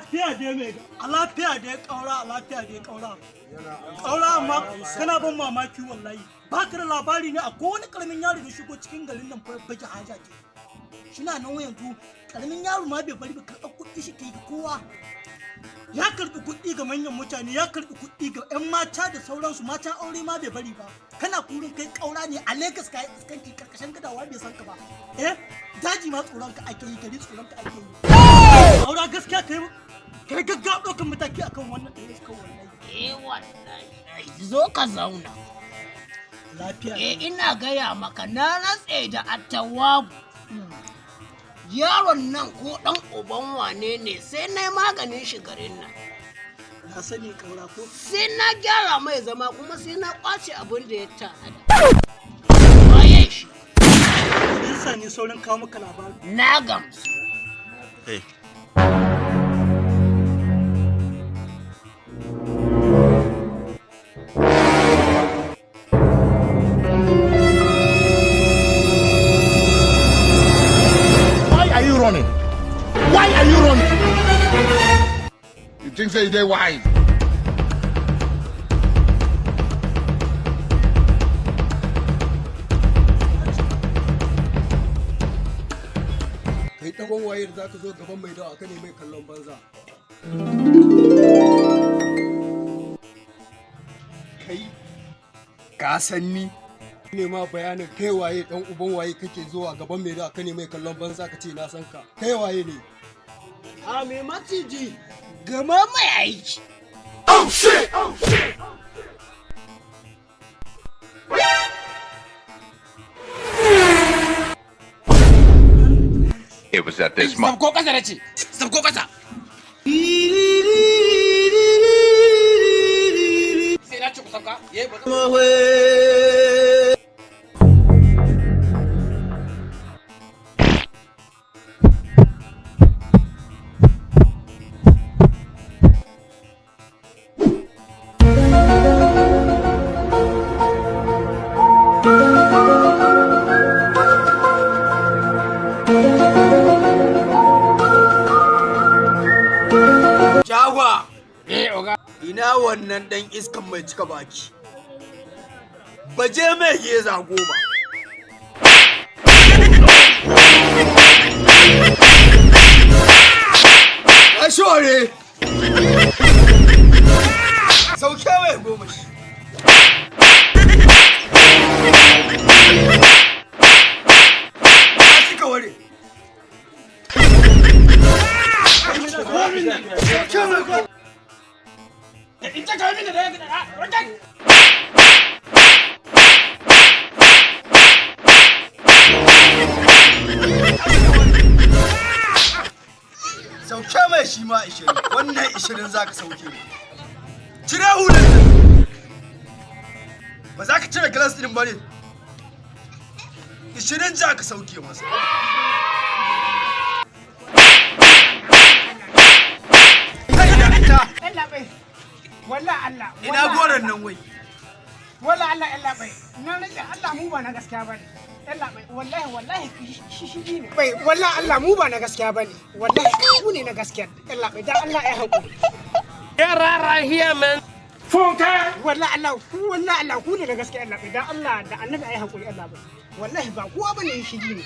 Lafiya dai mai a lafiya dai kaura, a lafiya dai kaura. Kaura, amma kana ban mamaki wallahi. Ba ka da labari ne, akwai wani karamin yaro da shigo cikin garin nan fa, baki haja ce. Shina nan yanzu, karamin yaro ma bai bari ba, karɓar kuɗi shi ke ga kowa. Ya karɓi kuɗi ga manyan mutane, ya karɓi kuɗi ga 'yan mata da sauransu, matan aure ma bai bari ba. Kana kurin kai kaura ne a Lagos, ka yi iskanci karkashin gadawa bai san ka ba. Eh, daji ma tsoron ka ake yi, gari tsoron ka ake yi. Kaura, gaskiya kai kai gaggawa ɗaukan mataki akan wannan ɗaya suka wallahi. Eh wallahi. Zo ka zauna. Lafiya. Eh, ina gaya maka, na rantse da Attawabu. Yaron nan ko ɗan uban wane ne, sai na yi maganin shi garin nan. Na sani kaura ko. Sai na gyara mai zama, kuma sai na ƙwace abin da ya tanada. Waye shi? Yasa ne saurin kawo maka labari. Na gamsu. Hey. Why are you running? Why are you running? You think say they wise? Kai ɗagon waye da zaka zo gaban mai dawa ka ne mai kallon banza? Kai ka san ni ne ma bayanin kai waye, dan uban waye kake zuwa gaban mai dawa ka ne mai kallon banza, ka ce na san ka? Kai waye ne? A mai maciji, gama mai aiki. Oh shit! Oh shit! It was at this moment. Sabko kasa na ce, sabko kasa. Sai na ce ku sabka, yayi ba. Jagwa! Eh oga. Ina wannan dan iskan mai cika baki? Baje mai geza 10. Ashore! Sauke mai 10 shi. Tashi ka ware. Sauke mai 10. In ta kawo mini da ya. Sauke mai shi ma 20, wannan 20 za ka sauke. Cire hular nan. Ba za ka cire glass ɗin ba ne? 20 za ka sauke masa. Kai dakata. Yallaɓai, wallahi Allah. Ina goron nan wai? Wallahi Allah, yallaɓai. Na rike Allah, mu ba na gaskiya bane. Yallaɓai, wallahi wallahi shi shi ne. Bai, wallahi Allah, mu ba na gaskiya bane. Wallahi ku ne na gaskiya. Yallaɓai, dan Allah ya haƙuri. Get out here, man. Funke! Wallahi Allah, ku, wallahi Allah, ku ne na gaskiya, yallaɓai. Dan Allah da Annabi ai haƙuri, yallaɓai. Wallahi ba kowa bane, shigi ne.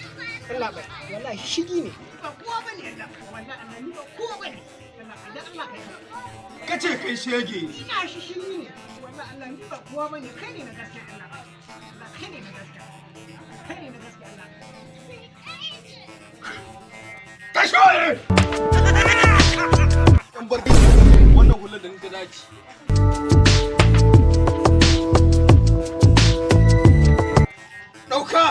Yallaɓai, wallahi shigi ne. Ba kowa bane, yallaɓai. Wallahi Allah, ni ba kowa bane. Yallaɓai, dan Allah kai haƙuri. Ka ce kai shege ne. Ina shi shigi ne. Wallahi Allah, ni ba kowa bane, kai ne na gaskiya, yallaɓai. Allah, kai ne na gaskiya. Kai ne na gaskiya, Allah. Ka shore! Yan barki wannan hular da ni ta dace. Ɗauka!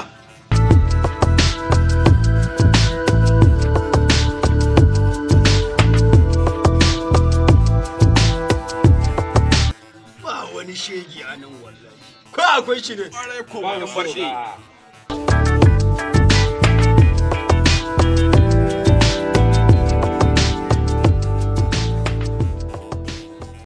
Ba wani shege a nan wallahi. Ko akwai shi ne? Ƙwarai ko ba yan barki.